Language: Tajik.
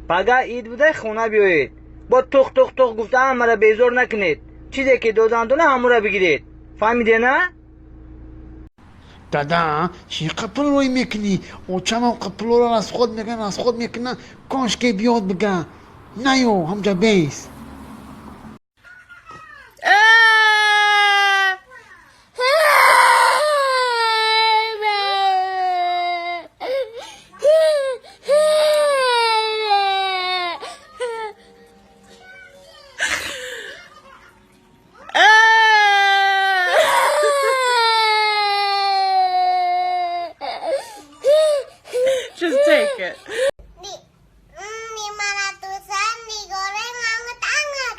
Пага ид буда, хона биёед. Бо тух тух тух гуфта ҳамаро безор накунед. Чизе ки додандона, ҳамура бигиред. Фаҳмиде, на? Дада, чӣ қа пул рӯй мекунӣ? Очамам қа пулоро расход мекунад, расход мекунад. Кошке биёд бига наё ҳамҷа бес. Just take it. Di 500-an digoreng anget-anget.